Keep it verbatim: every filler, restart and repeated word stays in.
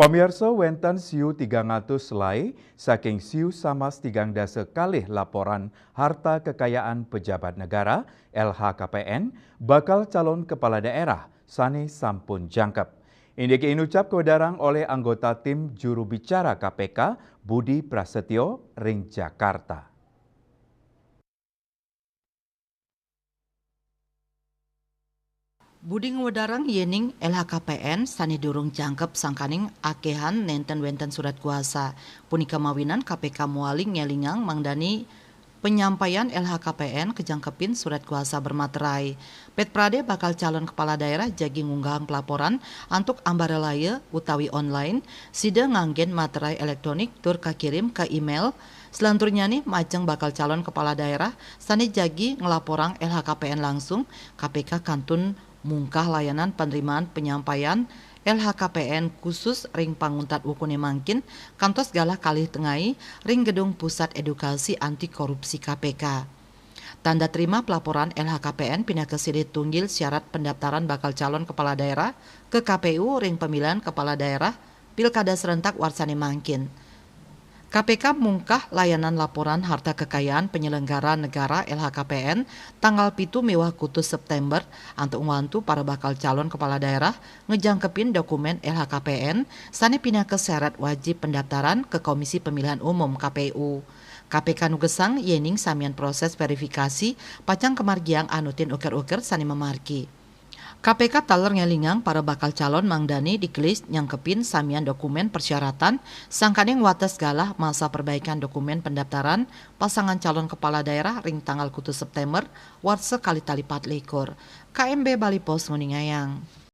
Pamiarsa, wénten siu tigang atus lai saking siu samas tigang dasa kalih laporan harta kekayaan pejabat negara, L H K P N, bakal calon kepala daerah sané sampun jangkep. Indik inucap kawedarang olih anggota tim juru bicara K P K, Budi Prasetyo, ring Jakarta. Budi ngwedarang yéning L H K P N sané durung jangkep sangkaning akéhan nénten wénten surat kuasa. Punika mawinan K P K mawali ngélingang mangdani penyampaian L H K P N kajangkepin surat kuasa bermaterai. Pét pradé bakal calon kepala daerah jagi ngunggahang pelaporan antuk ambaralaya utawi online, sida nganggén materai éléktronik tur kakirim ka email. Salanturnyané majeng bakal calon kepala daerah sané jagi nglaporang L H K P N langsung, K P K kantun mungkah layanan penerimaan penyampaian L H K P N khusus ring panguntat wukuné mangkin kantos galah kalih tengai ring Gedung Pusat Edukasi Anti Korupsi K P K. Tanda terima pelaporan L H K P N pinaka silih tunggil syarat pendaftaran bakal calon kepala daerah ke K P U ring pemilihan kepala daerah Pilkada serentak warsané mangkin. K P K mungkah layanan laporan harta kekayaan penyelenggara negara L H K P N tanggal pitu miwah kutus September antuk ngwantu para bakal calon kepala daerah ngejangkepin dokumen L H K P N sané pinaka syarat wajib pendaftaran ke Komisi Pemilihan Umum, K P U. K P K nugesang yéning samian proses verifikasi pacang kamargiang anutin uker-uker sané mamargi. K P K taler ngélingang para bakal calon mangdané digelis nyangkepin samian dokumen persyaratan sangkaning wates galah masa perbaikan dokumen pendaftaran pasangan calon kepala daerah ring tanggal kutus September warsa kalih tali pat likur. K M B Bali Post nguningayang.